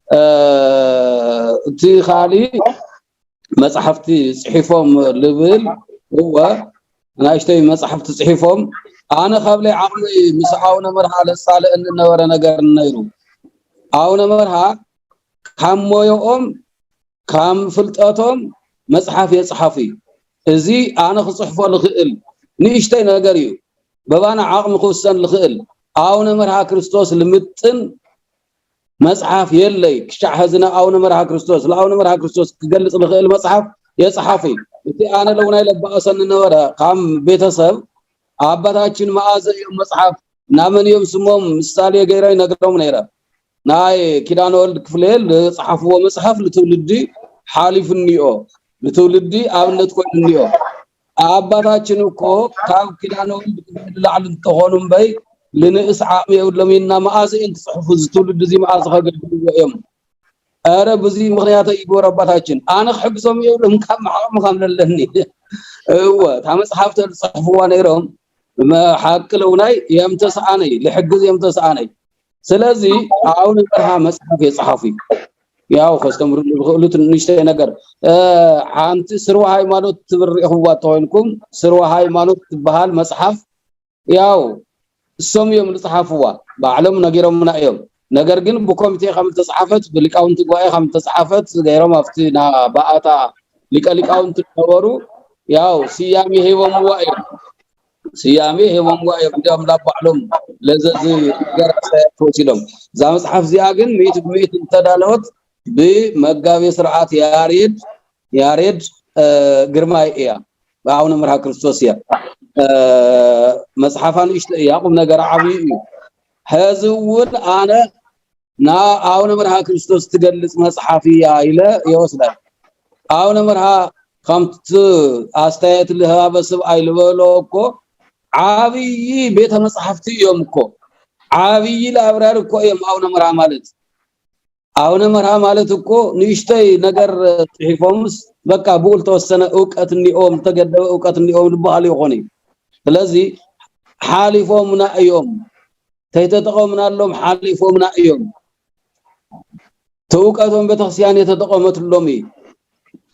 እ፣ እቲ ካልእ መጻሕፍቲ ጽሒፎም ልብል፣ እወ፣ ናእሽተይ መጻሕፍቲ ጽሒፎም። ኣነ ካብ ለይ ዓቕሚ ምስ ኣቡነ መርሃ ለጻልአኒ ነበረ ነገር ነይሩ። ኣቡነ መርሃ ካብ ሞዮኦም፣ ካብ ፍልጠቶም መጽሓፍ የጽሓፉ እዩ። እዚ ኣነ ክጽሕፎ ልኽእል ንእሽተይ ነገር እዩ። በባና ዓቕሚ ክውሰን ልኽእል። ኣቡነ መርሃ ክርስቶስ ልምጥን መጽሓፍ የለይ። ክሻዕ ሐዚ ንኣቡነ መርሃ ክርስቶስ፣ ንኣቡነ መርሃ ክርስቶስ ክገልጽ ልኽእል መጽሓፍ የጽሓፉ እዩ። እቲ ኣነ ለውናይ ለባእሰኒ ነበረ፣ ካብ ቤተሰብ ኣባታችን መኣዘ እዮም መጽሓፍ ናመን እዮም ስሞም ምሳሌ ገይረ ይነግሮም ነይረ። ናይ ኪዳነ ወልድ ክፍሌ ዝጸሓፍዎ መጽሓፍ ንትውልዲ ሓሊፉ እኒኦ፣ ንትውልዲ ኣብነት ኮይኑ እኒኦ። ኣባታችን እኮ ካብ ኪዳነ ወልድ ክፍሌ ንላዕሊ እንተኾኑ እምበይ ልንእስ ዓቕሚ የብሎም ኢና። መኣዘ እዮም ክጽሕፉ? እዚ ትውልዲ እዚ መኣዘ ከገልግልዎ እዮም? ኧረ ብዙ ምኽንያት ይግበሩ ኣባታችን። ኣነ ክሕግዞም የብሎም ካብ ዓቕሚ ከም ዘለኒ። እወ፣ እታ መጽሓፍ ተዝጽሕፍዋ ነይሮም፣ መ-፣ ሓቂ ለውናይ እዮም ተሰኣነይ፣ ልሕግዝ እዮም ተሰኣነይ። ስለዚ ኣቡነ መርሃ መጽሓፍ የጽሓፉ። ያው ከስተምሩ ዝኽእሉ ትንሽተይ ነገር፣ እ፣ ሓንቲ ስርወ ሃይማኖት ትብል ርኢኹዋ ተኾይንኩም፣ ስርወ ሃይማኖት ትበሃል መጽሓፍ ያው እሶም እዮም ዝጸሓፍዋ፣ ባዕሎም ነጊሮምና እዮም። ነገር ግን ብኮሚቴ ከም ዝተጻሓፈት፣ ብሊቃውንቲ ጉባኤ ከም ዝተጻሓፈት ገይሮም ኣብቲ ና-፣ ባኣታ ሊቀ ሊቃውንቲ ዝነበሩ ያው ስያሜ ሂቦምዋ እዮም። ስያሜ ሂቦምዋ እዮም። እንዲያውም ናብ ባዕሎም ለዘዚ ገር ኣስተያየት ወሲዶም። እዛ መጽሓፍ እዚኣ ግን ሚእቲ ብሚእቲ ዝተዳለወት ብመጋቤ ስርዓት ያሬድ፣ ያሬድ፣ እ፣ ግርማይ እያ። ብኣቡነ መርሃ ክርስቶስ እያ። እ፣ መጽሓፋ ንእሽቶ እያ፣ ቁም ነገራ ዓብዪ እዩ። ሕዚ እውን ኣነ ንኣቡነ መርሃ ክርስቶስ ትገልጽ መጽሓፍ እያ ኢለ ይወስዳ። ኣቡነ መርሃ ከምቲ ኣስተያየት ልሃበ ስብኣይ ልበሎ እኮ ዓብዪ ቤተ መጽሓፍቲ እዮም እኮ። ዓብዪ ላብራሪ እኮ እዮም ኣቡነ መርሃ ማለት። ኣቡነ መርሃ ማለት እኮ ንእሽተይ ነገር ጽሒፎምስ በቃ ብኡ ዝተወሰነ እውቀት እኒኦም፣ ዝተገደበ እውቀት እኒኦም ዝበሃሉ ይኾኑ እዩ። ስለዚ ሓሊፎምና እዮም፣ ተይተጠቐምናሎም ሓሊፎምና እዮም። እቲ እውቀቶም ቤተክርስትያን የተጠቐመትሎም እዩ።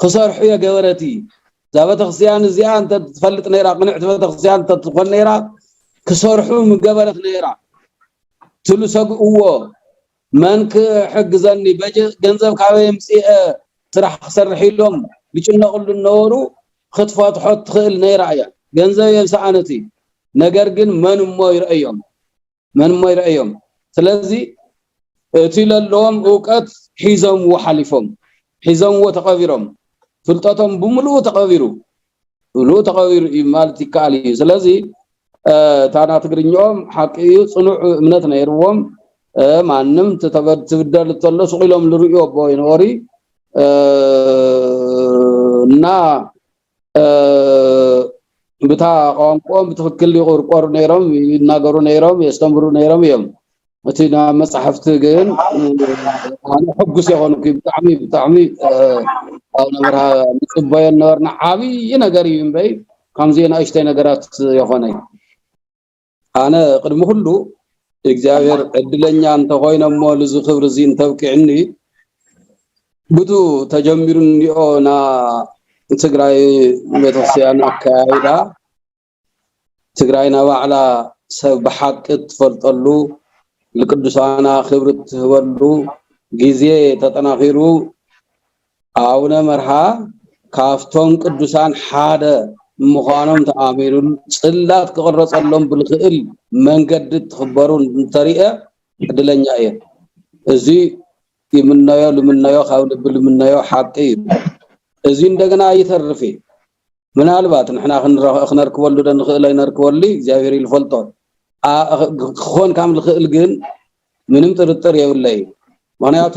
ክሰርሑ የገበረት እዩ። እዛ ቤተክርስትያን እዚኣ እንተ ትፈልጥ ነይራ፣ ቅንዕቲ ቤተክርስትያን እንተ ትኾን ነይራ፣ ክሰርሑ ምገበረት ነይራ። ትሉ ሰግእዎ፣ መን ክሕግዘኒ፣ በጀ-፣ ገንዘብ ካበይ ኣምፅኤ ስራሕ ክሰርሕ ኢሎም ዝጭነቕሉ ነበሩ። ክትፈትሖ ትኽእል ነይራ እያ። ገንዘብ የምሰኣነት እዩ። ነገር ግን መን እሞ ይረአዮም? መን እሞ ይረአዮም? ስለዚ እቲ ለለዎም እውቀት ሒዞምዎ ሓሊፎም፣ ሒዞምዎ ተቐቢሮም፣ ፍልጠቶም ብምሉኡ ተቐቢሩ፣ ብምሉኡ ተቐቢሩ እዩ ማለት ይከኣል እዩ። ስለዚ፣ እ፣ እታ ና ትግርኛኦም ሓቂ እዩ፣ ጽኑዕ እምነት ነይርዎም። እ፣ ማንም ትተበ-፣ ትብደል እንተሎ ስቕ ኢሎም ዝርእዩ ኣቦ ይነበሩ። እ፣ እና፣ እ፣ ብታ ቋንቋኦም ብትኽክል ይቑርቆሩ ነይሮም፣ ይናገሩ ነይሮም፣ የስተምሩ ነይሮም እዮም። እቲ ናብ መጻሕፍቲ ግን፣ እ፣ ኣነ ሕጉስ የኾንኩ፣ ብጣዕሚ፣ ብጣዕሚ፣ እ፣ ኣቡነ መርሃ ንጽበዮ ነበርና። ዓብዪ ነገር እዩ እምበይ፣ ከምዚ ንእሽተይ ነገራት የኾነይ። ኣነ ቅድሚ ኩሉ እግዚኣብሔር ዕድለኛ እንተኾይነ እሞ፣ ልዚ ክብሪ እዚ እንተብቅዕኒ፣ ብቱ ተጀሚሩ እኒኦ ና ትግራይ ቤተክርስትያን ኣካያይዳ፣ ትግራይ ናባዕላ ሰብ ብሓቂ እትፈልጠሉ፣ ንቅዱሳና ክብሪ እትህበሉ ግዜ ተጠናኺሩ፣ ኣቡነ መርሃ ካብቶም ቅዱሳን ሓደ ምዃኖም ተኣሚኑን ጽላት ክቕረጸሎም ብልኽእል መንገዲ እትኽበሩ እንተሪኤ ዕድለኛ እየ። እዚ ይምነዮ፣ ልምነዮ፣ ካብ ልቢ ልምነዮ ሓቂ እዩ። እዚ እንደገና ይተርፍ እዩ። ምናልባት ንሕና ክንረ-፣ ክነርክበሉ ዶ ንኽእል ኣይነርክበሉ እግዚኣብሔር እዩ ዝፈልጦ። ኣ-፣ ክኾን ከም ዝኽእል ግን ምንም ጥርጥር የብለይ። ምኽንያቱ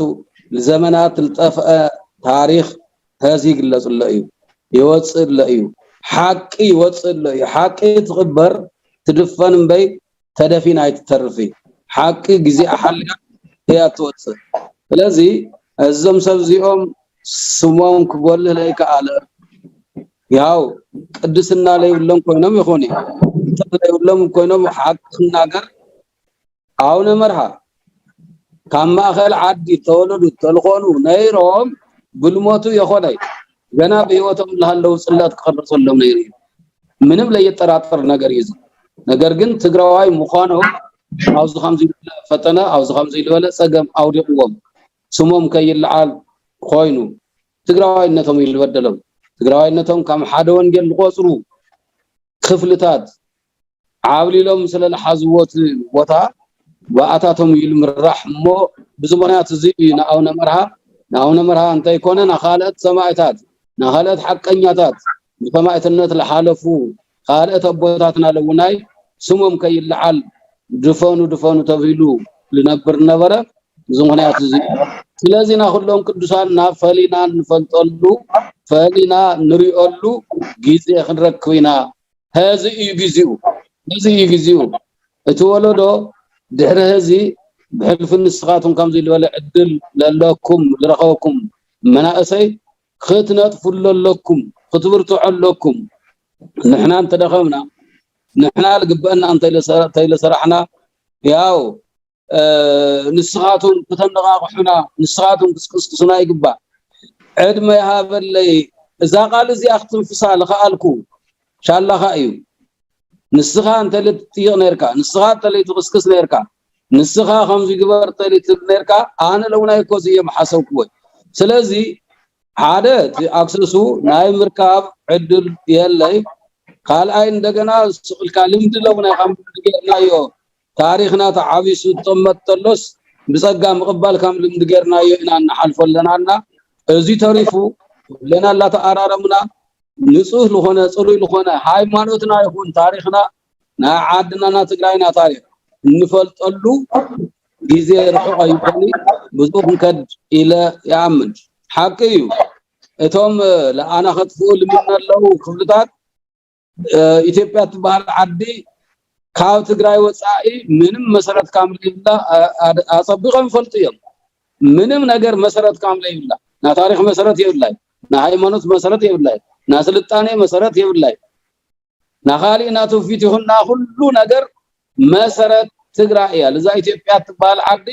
ንዘመናት ዝጠፍአ ታሪኽ ሐዚ ይግለጽ ኣሎ እዩ፣ ይወጽእ ኣሎ እዩ፣ ሓቂ ይወጽእ ኣሎ እዩ። ሓቂ ትቕበር ትድፈን እምበይ ተደፊና ኣይትተርፍ እዩ። ሓቂ ግዜ ኣሓልያ እያ ትወጽእ። ስለዚ እዞም ሰብ እዚኦም ስሞም ክጎልህ ለይከኣለ ያው ቅድስና ለይብሎም ኮይኖም ይኾኑ፣ ፍልጠት ለይብሎም ኮይኖም ሓቂ ክናገር ኣቡነ መርሃ ካብ ማእኸል ዓዲ ተወለዱ ተልኾኑ ነይሮም ብልሞቱ የኾነይ ገና ብህይወቶም እናሃለዉ ጽላት ክቐርጸሎም ነይሩ እዩ። ምንም ለየጠራጥር ነገር እዩ እዚ። ነገር ግን ትግራዋይ ምዃኖም ኣብዚ ከምዚ ዝበለ ፈተነ፣ ኣብዚ ከምዚ ዝበለ ጸገም ኣውዲቕዎም ስሞም ከይለዓል ኮይኑ ትግራዋይነቶም እዩ ዝበደሎም። ትግራዋይነቶም ከም ሓደ ወንጌል ዝቆጽሩ ክፍልታት ዓብሊሎም ስለ ዝሓዝዎ እቲ ቦታ ብኣታቶም እዩ ዝምራሕ እሞ፣ ብዚ ምኽንያት እዚ እዩ ንኣቡነ መርሃ፣ ንኣቡነ መርሃ እንተይኮነ ንኻልኦት ሰማእታት፣ ንኻልኦት ሓቀኛታት ብሰማእትነት ዝሓለፉ ካልኦት ኣቦታትና ለውናይ ስሞም ከይለዓል ድፈኑ ድፈኑ ተብሂሉ ዝነብር ነበረ። እዚ ምኽንያት እዚ እዩ። ስለዚ ናኹሎም ቅዱሳን ናብ ፈሊና እንፈልጠሉ፣ ፈሊና ንሪኦሉ ግዜ ክንረክብ ኢና። ሕዚ እዩ ግዜኡ፣ ሕዚ እዩ ግዜኡ። እቲ ወለዶ ድሕሪ ሕዚ ብሕልፊ ንስኻትኩም ከምዚ ዝበለ ዕድል ለለኩም፣ ዝረኸበኩም መናእሰይ ክትነጥፉሉ ኣለኩም፣ ክትብርትዑ ኣለኩም። ንሕና እንተደኸምና፣ ንሕና ዝግበአና እንተይለሰ- እንተይለሰራሕና፣ ያው እ፣ ንስኻትኩም ክተነቓቕሑና፣ ንስኻትኩም ክትቅስቅሱና ይግባእ። ዕድመ ይሃበለይ፣ እዛ ቃል እዚኣ ክትንፍሳ ዝኸኣልኩ ሻላኻ እዩ። ንስኻ እንተልትጥይቕ ነርካ፣ ንስኻ እንተልትቕስቅስ ነርካ፣ ንስኻ ከምዚ ግበር እንተልትብል ነርካ፣ ኣነ ለውናይ እኮ እዚ እየ ምሓሰብኩዎ። ስለዚ ሓደ እቲ ኣክሰሱ ናይ ምርካብ ዕድል የለይ። ካልኣይ እንደገና ስቕልካ ልምዲ ለውናይ ከም ልምዲ ጌርናዮ፣ ታሪኽና ተዓቢሱ ዝጥመት ተሎስ ብጸጋ ምቕባል ከም ልምዲ ጌርናዮ ኢና እንሓልፎ ኣለናና። እዚ ተሪፉ ኩለና እናተኣራረምና ንጹህ ዝኾነ ጽሩይ ዝኾነ ሃይማኖትና ይኹን ታሪኽና ናይ ዓድና ናይ ትግራይና ታሪኽ እንፈልጠሉ ግዜ ርሑቕ ኣይኮኒ ብዙ ክንከድ ኢለ ይኣምን። ሓቂ እዩ። እቶም ለኣና ከጥፍኡ ልምነ ኣለዉ ክፍልታት ኢትዮጵያ ትበሃል ዓዲ ካብ ትግራይ ወፃኢ ምንም መሰረት ካምለ ይብላ ኣፀቢቆም ይፈልጡ እዮም። ምንም ነገር መሰረት ካምለ ይብላ ናይ ታሪክ መሰረት የብላይ፣ ናይ ሃይማኖት መሰረት የብላይ፣ ናይ ስልጣኔ መሰረት የብላይ። ናይ ካሊእ ናይ ትውፊት ይኹን ናይ ኩሉ ነገር መሰረት ትግራይ እያ። እዛ ኢትዮጵያ ትበሃል ዓዲ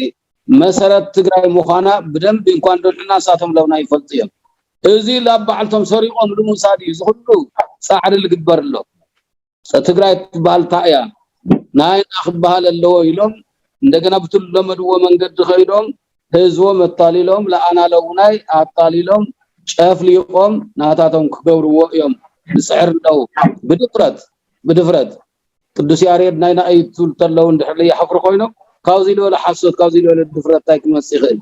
መሰረት ትግራይ ምዃና ብደንቢ እንኳን ደንሕና እሳቶም ለውና ይፈልጡ እዮም። እዚ ላብ ባዕልቶም ሰሪቆም ንምውሳድ እዩ እዚ ኩሉ ፃዕሪ ዝግበር ኣሎ። ትግራይ ትበሃል እንታይ እያ ናይና ክበሃል ኣለዎ ኢሎም እንደገና ብትለመድዎ መንገዲ ከይዶም ህዝቦም ኣታሊሎም ለኣና ለውናይ ኣታሊሎም ጨፍሊቆም ናታቶም ክገብርዎ እዮም ዝፅዕር ኣለዉ። ብድፍረት ብድፍረት ቅዱስ ያሬድ ናይና እዩ ትብል ተለዉ እንድሕር ይሓፍሩ ኮይኖም ካብዚ ዝበለ ሓሶት ካብዚ ዝበለ ድፍረት እንታይ ክመፅእ ይኽእል?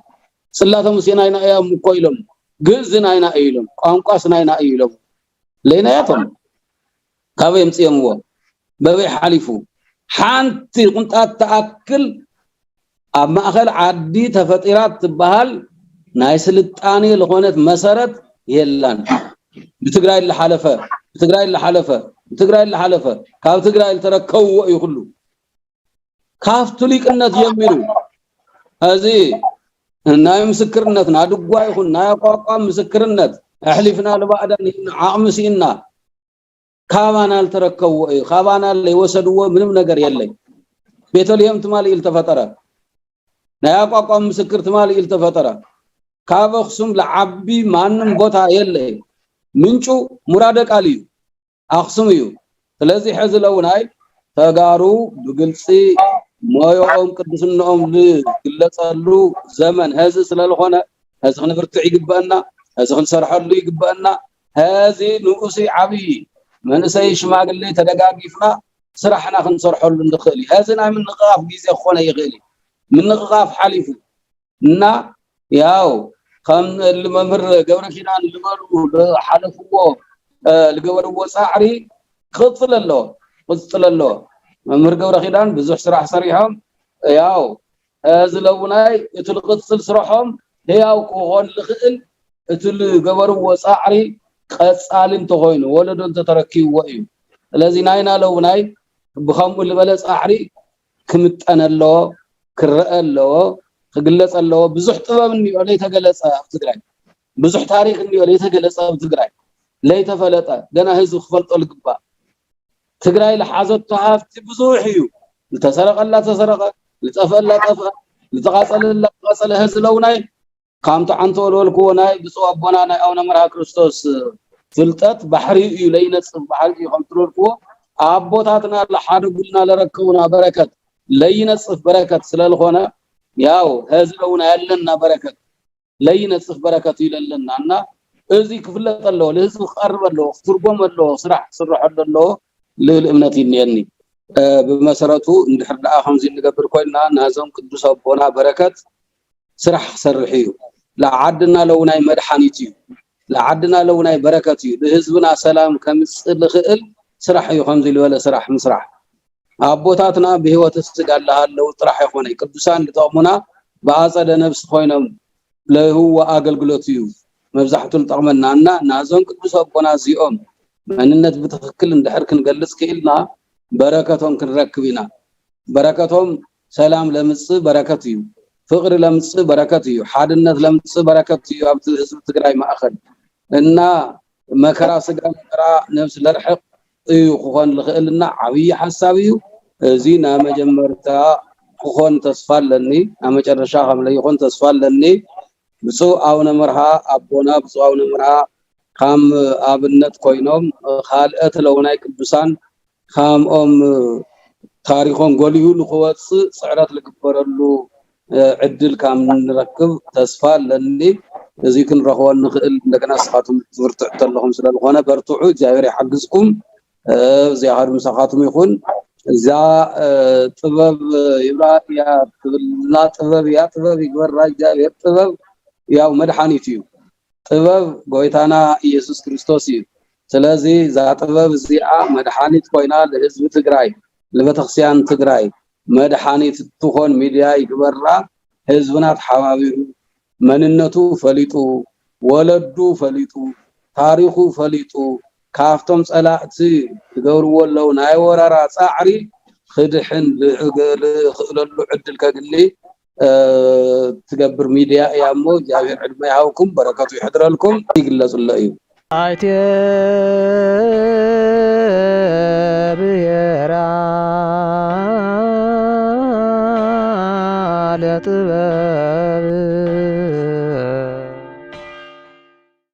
ፅላተ ሙሴ ናይና እዮም እኮ ኢሎም፣ ግእዝ ናይና እዩ ኢሎም፣ ቋንቋስ ናይና እዩ ኢሎም። ለይናያቶም ካበይ የምፅኦምዎ? በበይ ሓሊፉ? ሓንቲ ቁንጣት ትኣክል ኣብ ማእኸል ዓዲ ተፈጢራ ትበሃል ናይ ስልጣኔ ዝኾነት መሰረት የላን። ብትግራይ ዝሓለፈ ብትግራይ ዝሓለፈ ብትግራይ ዝሓለፈ ካብ ትግራይ ዝተረከብዎ እዩ ኩሉ። ካብቲ ሊቅነት ጀሚሩ እዚ ናይ ምስክርነት ናይ ድጓ ይኹን ናይ ኣቋቋም ምስክርነት ኣሕሊፍና ንባዕዳን ሂብና ዓቕሚ ስኢንና ካባና ዝተረከብዎ እዩ። ካባና ዘይወሰድዎ ምንም ነገር የለይ። ቤተልሔም ትማሊ ዝተፈጠረ ናይ ኣቋቋም ምስክር ትማሊ ዝተፈጠረ ካብ ኣኽሱም ዝዓቢ ማንም ቦታ የለይ። ምንጩ ሙራደ ቃል እዩ። ኣኽሱም እዩ። ስለዚ ሕዚ ለውናይ ተጋሩ ብግልፂ ሞዮኦም ቅድስንኦም ዝግለፀሉ ዘመን ሕዚ ስለዝኾነ ሕዚ ክንብርትዕ ይግበአና፣ ሕዚ ክንሰርሐሉ ይግበአና። ሕዚ ንኡሲ ዓብዪ መንእሰይ ሽማግሌ ተደጋጊፍና ስራሕና ክንሰርሐሉ ንኽእል እዩ። ሕዚ ናይ ምንቕቓፍ ግዜ ክኾነ ይኽእል እዩ። ምንቕቓፍ ሓሊፉ እና ያው ከም መምህር ገብረ ኪዳን ዝበሉ ዝሓለፍዎ ዝገበርዎ ፃዕሪ ክቕፅል ኣለዎ ክቕፅል ኣለዎ። መምህር ገብረ ኪዳን ብዙሕ ስራሕ ሰሪሖም ያው እዚ ለውናይ እቲ ዝቕፅል ስርሖም ህያው ክኾን ዝኽእል እቲ ዝገበርዎ ፃዕሪ ቀፃሊ እንተኾይኑ ወለዶ እንተተረኪብዎ እዩ። ስለዚ ናይና ለውናይ ብኸምኡ ዝበለ ፃዕሪ ክምጠን ኣለዎ፣ ክረአ ኣለዎ፣ ክግለፅ ኣለዎ። ብዙሕ ጥበብ እኒኦ ዘይተገለፀ ኣብ ትግራይ፣ ብዙሕ ታሪክ እኒኦ ዘይተገለፀ ኣብ ትግራይ ዘይተፈለጠ ገና ህዝቢ ክፈልጦ ዝግባእ። ትግራይ ዝሓዘቶ ሃፍቲ ብዙሕ እዩ። ዝተሰረቀላ ተሰረቀ፣ ዝጠፍአላ ጠፍአ፣ ዝተቃፀለላ ተቃፀለ። ህዚ ለውናይ ከምቲ ዓንተ ወልወልክዎ ናይ ብፁዕ ኣቦና ናይ ኣቡነ መርሃ ክርስቶስ ፍልጠት ባሕሪ እዩ ለይነፅፍ ባሕሪ እዩ ከም ትበልክዎ ኣቦታትና ለሓደጉልና ለረከቡና በረከት ለይነፅፍ በረከት ስለዝኾነ ያው ሀዚ ለውና ያለና በረከት ለይነፅፍ በረከት እዩ ለለና እና እዚ ክፍለጥ ኣለዎ፣ ለህዝቢ ክቀርብ ኣለዎ፣ ክትርጎም ኣለዎ፣ ስራሕ ክስረሐሉ ኣለዎ ልብል እምነት ይኒአኒ። ብመሰረቱ እንድሕር ደኣ ከምዚ እንገብር ኮይንና ናዞም ቅዱስ ኣቦና በረከት ስራሕ ክሰርሕ እዩ። ለዓድና ለውናይ መድሓኒት እዩ። ለዓድና ለውናይ በረከት እዩ። ንህዝብና ሰላም ከምፅእ ልኽእል ስራሕ እዩ። ከምዚ ዝበለ ስራሕ ምስራሕ ኣቦታትና ብህይወተ ስጋ ኣለሃለዉ ጥራሕ ይኾነ ቅዱሳን ልጠቕሙና ብኣፀደ ነብሲ ኮይኖም ለህዎ ኣገልግሎት እዩ መብዛሕቱ ልጠቕመና እና ናዞም ቅዱስ ኣቦና እዚኦም መንነት ብትኽክል እንድሕር ክንገልፅ ክኢልና በረከቶም ክንረክብ ኢና። በረከቶም ሰላም ለምፅእ በረከት እዩ። ፍቅሪ ለምፅእ በረከት እዩ። ሓድነት ለምፅእ በረከት እዩ። ኣብቲ ህዝቢ ትግራይ ማእኸል እና መከራ ስጋ መከራ ነብሲ ለርሕቅ እዩ ክኾን ዝኽእልና ዓብዪ ሓሳብ እዩ። እዚ ናይ መጀመርታ ክኾን ተስፋ ኣለኒ፣ ናይ መጨረሻ ከም ለይኾን ተስፋ ኣለኒ። ብፁዕ ኣቡነ መርሃ ኣቦና፣ ብፁዕ ኣቡነ መርሃ ከም ኣብነት ኮይኖም ካልኦት ለውናይ ቅዱሳን ከምኦም ታሪኾም ጎሊሁ ንክወፅእ ፅዕረት ዝግበረሉ ዕድል ከም ንረክብ ተስፋ ኣለኒ። እዚ ክንረኽቦ ንኽእል እንደገና ንስኻትኩም ትብርትዑ ተለኹም ስለዝኾነ በርትዑ፣ እግዚኣብሔር ይሓግዝኩም። እዚኣ ምሳኻትኩም ይኹን። እዛ ጥበብ ይብላ እያ ትብል፣ እዛ ጥበብ እያ፣ ጥበብ ይግበራ እግዚኣብሔር። ጥበብ ያው መድሓኒት እዩ። ጥበብ ጎይታና ኢየሱስ ክርስቶስ እዩ። ስለዚ እዛ ጥበብ እዚኣ መድሓኒት ኮይና ንህዝቢ ትግራይ፣ ንቤተክርስቲያን ትግራይ መድሓኒት ትኾን ሚድያ ይግበራ። ህዝብና ተሓባቢሩ፣ መንነቱ ፈሊጡ፣ ወለዱ ፈሊጡ፣ ታሪኹ ፈሊጡ፣ ካብቶም ጸላእቲ ዝገብርዎ ኣለዉ ናይ ወረራ ጻዕሪ ክድሕን ዝእገ-፣ ዝኽእለሉ ዕድል ከግኒ ትገብር ሚድያ እያ እሞ እግዚኣብሔር ዕድመ ይሃብኩም፣ በረከቱ ይሕድረልኩም። ይግለጽሎ እዩ። ኣይቴ ብሔራ ለጥበብ